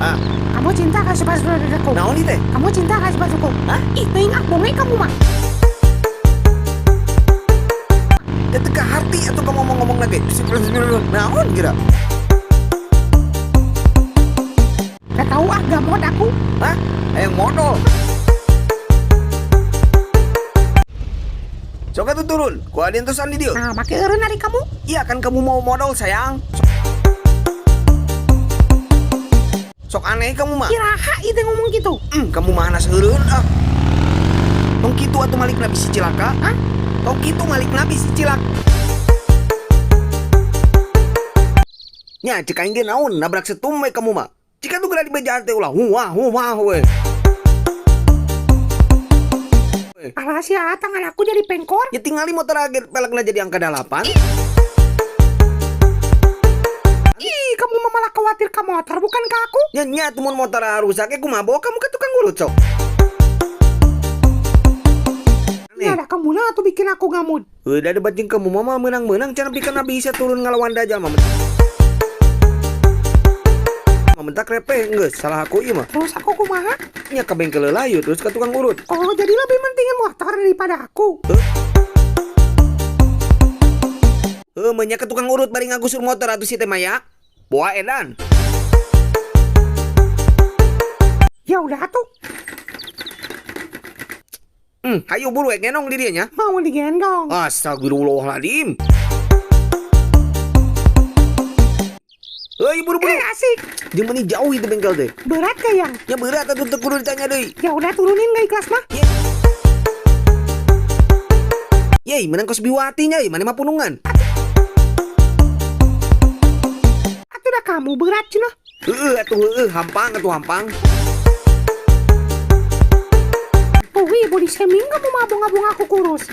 Ah. Kamu cinta gak sama aku? Naon ieu teh? Kamu cinta gak sama aku? Hah? Ih, teuing ah, bonge kamu mah. Teu teu kaharti atuh kamu ngomong-ngomong lagi. Naon kira? Gak tahu ah, gamot aku. Hah? Hayang modol. Sok atuh turun, ku adi entosan di dieu. Nah, make eureun ari kamu. Iya kan kamu mau modal sayang. Sok aneh kamu mah. Iraha itu ngomong gitu. Kamu mah hanas eureun ah. Tong kitu atuh malikna bisi cilaka. Hah? Tong kitu malikna bisi cilak. Nya cek aing ge naon nabrak setum we kamu mah. Jika tuh geura dibejaan teh ulah huah huah we. Alah sia, tangan aku jadi pengkor. Ya tingali motor agen pelekna jadi angka 8. Ih, kamu mah malah khawatir ke motor bukan ke aku. Nya nya tuh mun motor rusak ge kumaha bawa kamu ke tukang urut sok. Ya ada kamu lah tuh bikin aku ngamud. Udah debat jeung kamu mah menang-menang cenah bikin bisa turun ngalawan dajal mah. Mentak repeh geus salah aku ieu mah. Terus aku kumaha? Nya ka bengkel heula yeuh terus ka tukang urut. Oh, jadi lebih mentingin motor daripada aku. Heuh, mah nya ka tukang urut bari ngagusur motor atuh si teh mah ya. Boa edan. Ya udah tuh. Hayu buru we ngendong di dieu nya. Mau digendong. Astagfirullahaladzim. Heuy, buru-buru. Asik. Jeung meuni jauh itu bengkel teh. Berat gak yang? Ya berat atuh teu kudu ditanya deui. Ya udah turunin gak ikhlas mah. Yey, menang kos biwati nya, mana mah punungan. Atuh dah kamu berat cenah. Heeh atuh heeh, hampang atuh hampang. Wih, body shaming kamu mah abang-abang aku kurus.